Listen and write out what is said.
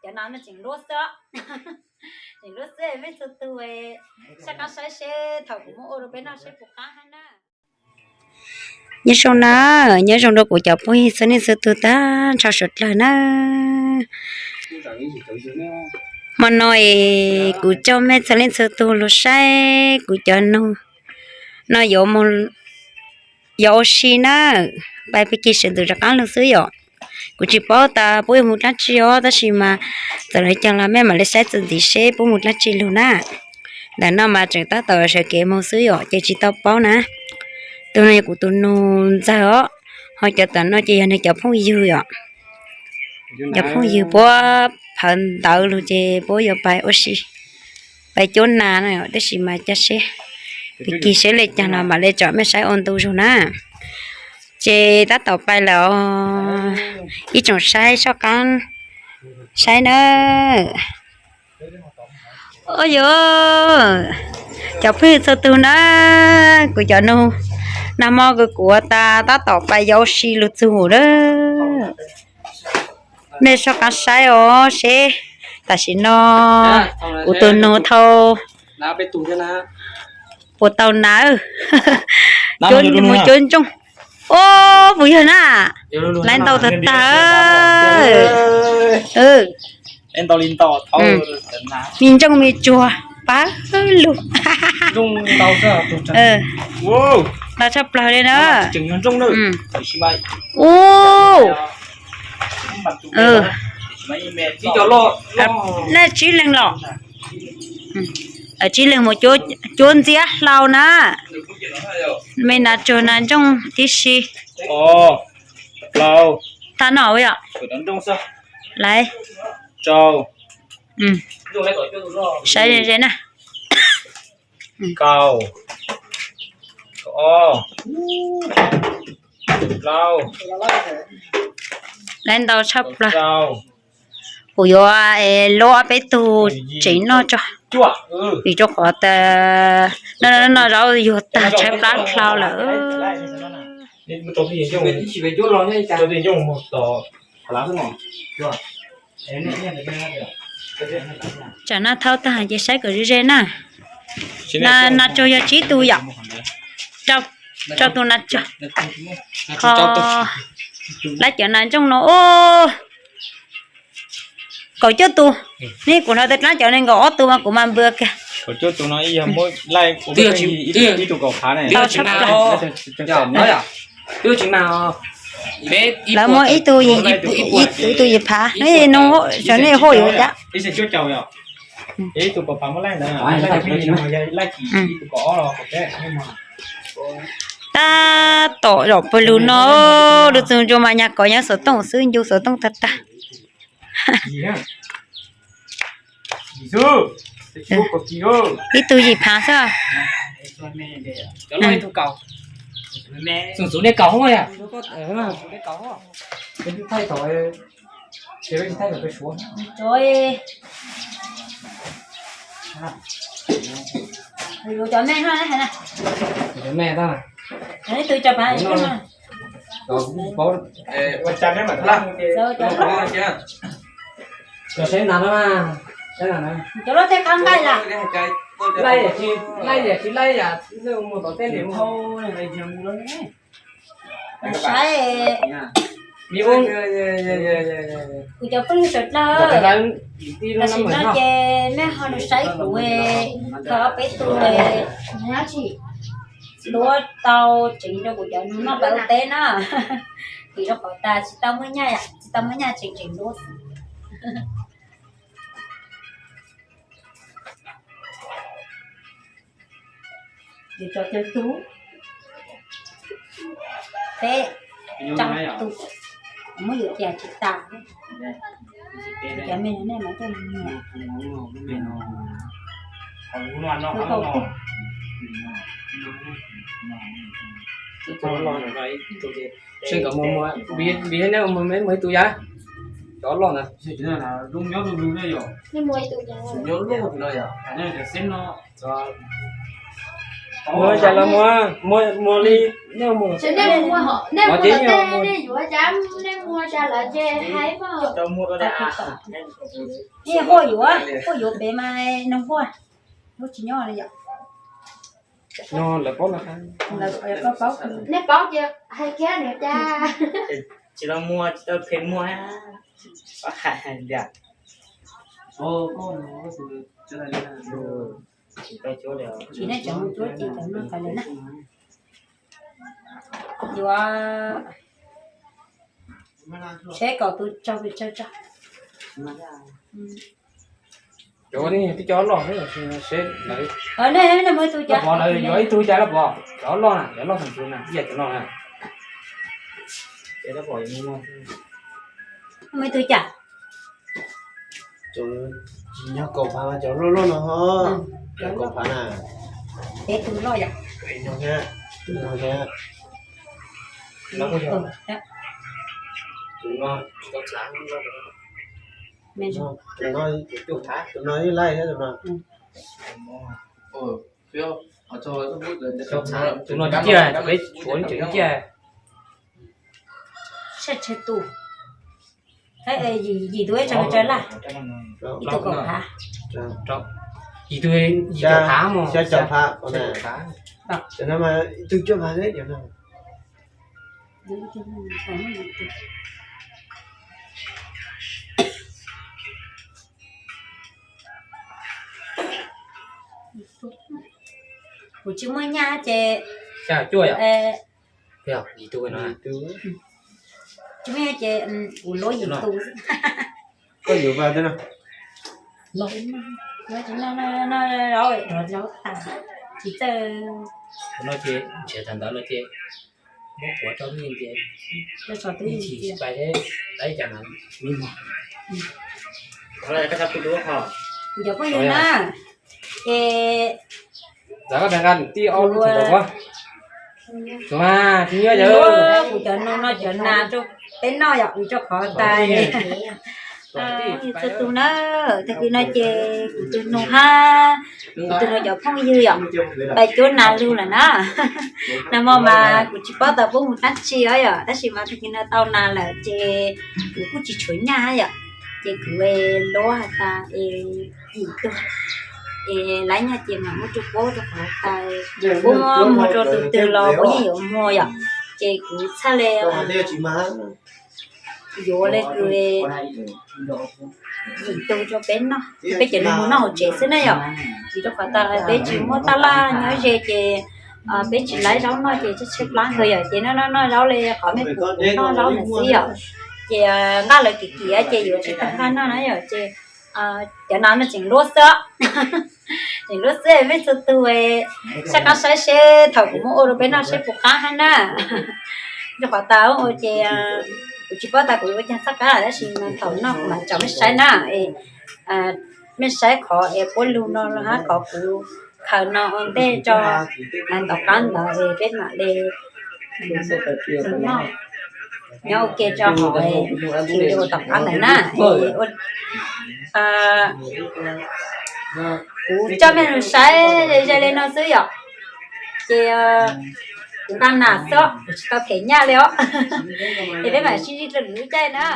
Cov no tseem luab xwb, tseem luab xwb, mej txhua tug sab qab saib seb thaum kuv muab ua rau peb noj seb puas qab hab na. Nyob zoo na, nyob zoo rau kuv cov phooj ywg txhua leej txhua tug tag nrho suav dlawg na. Hmo no es kuv coj mej txhua leej txhua tug los saib kuv cov nug no yuav ua si na, pais pig kig sawv ntxov rov qab lug xwb yom. Kuv tsis paub tas puab yuav mus dlaab tsi os, tab sis mas txawm li cas los mej mam li saib txuas ntxiv seb puab mus dlaab tsi lug na. Ntawm no mas tseem tab tom sawv kev moog xwb yom, ces tsis tau paub na. Tug no yog kuv tus nus ntxawg os, ho cov tom no ces yog nwg cov phooj ywg yom. Cov phooj ywg puab phawv ntawv lug ces puab yuav pais ua si, pais cuab nas no, tab sis mas ca seb, pig kig seb li cas los mam li tsom mej saib ua ntu zug na. Ces tab tom pais lawm, ib tsoom saib soj qaab saib na. Ua yuav, cov phooj ywg txhua tug na, kuv cov nug, nag hmo kuv kuav tas tab tom pais yuav ua si lug txug na. Mej soj qaab saib os seb tam sim no kuv tus nus thau puas tau na. Mus cuab ntsoog. Ub, puas yog na? Lawv ntaus tag tag. Me ntsoog me tsuag pab lug. Ntau tshaj plaws li na. Ub, na tsib leeg los? Tsib leeg mus cuab ntxiab hlau na. Me nas tsuag nas ntsooj tib si. Tag no yom. Lawv saib ze ze na. Lawv ntau tshaj plaws. Kuv yuav luab peb tug tsev noj tso, vim rau qhov tas no zaub yuag tag tshaib plab dlhau lawm. Tsam no thau tag ces saib kom ze ze na. Nas tsuag yog tsib tug yom. Rau tus nas tsuag, ho dlaab cov nas ntsooj no ub, kaum cuaj tus. Neb kuv hnov tas dlaab cov nees nkaum ob tug mas kuv mas npws kiag. Tau tshaj plaws. Lawv muab ib tug, ib tug yim phav, neb nug cov nej huaj yuav cas. Tab tom zaum pawg lug no, lug txug ntsuag mas nyag kov nyob xuv tooj xwb, ncu xuv tooj tag tag. Ib tug yim phav xwb. Cov me, ib tug cov phav. Cov loj thiaj qab nqaij lawm. Laij yam tsis laij yam mus tom tej niam mus. Saib, kuv cov phooj ywg sawv dlawg, tam sim no ces mej ho lug saib kuv thawj ob peb tug luab tau tsev rau kuv cov nug noj pab ua teb na. Vim rau qhov tas tsis tau muaj nyaj, tsis tau muaj nyaj tseem tseem luab. Yus tso cov tub, peb, rau tus, muab yus tias tsis tas. Cov me no nej mas coj mus muag. Tseem kom muag, vim nej muag ib tug yam, cov loj ntawd. Muag cas los muag, muag li nej mus. Nej mus, nej mus tej nej yuav cas, nej muag cas lawm ces hais mas. Nej huaj yuav, huaj yuav pem mas noog huaj, lub tsis nyob li yom. No lawv paub los, nej paub ces hais kiag nws cas. Tsis tau muag, tsis tau phem muag. Tsis nej tseem mus cuab ces cov no txawv lawm na. Yuav seb kom tus tsaug pes tsawg tso. Cov ua nej twb cov loj seb lawv, nej mus tus cas, lawv yuav ib tug cas lawm pom cov loj na, cov loj txog ntsuv na, ib yam cov no na. Mus tus cas. Tsis yog kaum phav mas cov loj loj no ho. Kaum phav na. Peb tus loj yom. Tus no thiab. Tus no, tus no, tus no ib laij thiab tus no. Tus no tsis ciaj, peb tshuav tseem ciaj. Saj tseg tus, yim tus tsawg laj, yim tus kaum phav, yim tus, yim tus phav mus, xya caum phav, cov no mas ib tug cuaj phav xwb. Kuv tsis muaj nyaj ces xya cuaj yom. Yog yim tus no, tsis muaj nyaj ces kuv luab yim tus. Koj yuav vaj no, no, no, no, no, no, no, tsis txawj. No ces nrhiav tag ntawd no ces muab quav rau nej ces ib chim pais thiab, tau ib cas mas mismo. Cov phooj ywg na, ces txav koj tag nqa tij ob lub thaum ntawd. Kuv cov no no cov nas rau peb noj yom, rau qhov tas txhua tus na. Tag kis no ces kuv tus nus hab kuv tus nus cov phooj ywg yom, pais cuab nas lug lawm na. Nag hmo mas kuv tsis paub tas puab mus dab tsi os yom, tab sis mas tag kis no tau nas lawm ces kuv kuj tsis tshuav nyaj yom, ces kuv luab has tas es yim tug es lawv nyaj ces mam muab rau puab rau qhov tas puab muab muag rau tus twg los puab yeej yuav muag yom, ces kuv txhaj le yuav le kws yim tug rau peb noj, peb cov neeg mus noj hauv tsev xwb na yom. Vim rau qhov tas peb tsis muaj taj laj nyob ze ces peb tsis laib zaub noj ces tshaib tshaib plab kawg yom, ces noj noj noj zaub li qhov mej pum kuv noj zaub ntawd xwb yom. Ces nqaj lawv kim kim ces yuav tsis tau nqaj noj na yom, ces cov nas no tseem luab xwb, tseem luab xwb, mej txhua tug sab qab saib seb thaum kuv muab ua rau peb noj seb puas qab hab na. Rau qhov tas ua ces kuv tsis paub tas kuv yuav ua caag sab qab lawm, tab sis thaum noj kuv mam tso mej saib na. Mej saib qhov es puab lug no los hab qhov kuv khaws no ua ntej tso tom qab ntawd es peb mam le noj ua ke tso hauv video tom qab ntawd na. Kuv coj mej lug saib ze ze li no xwb yom. Ces kuv nqa nas xwb, kuv tsis tau them nyaj li os. Ces peb mam sib ntsib dlua lwm lub caij na.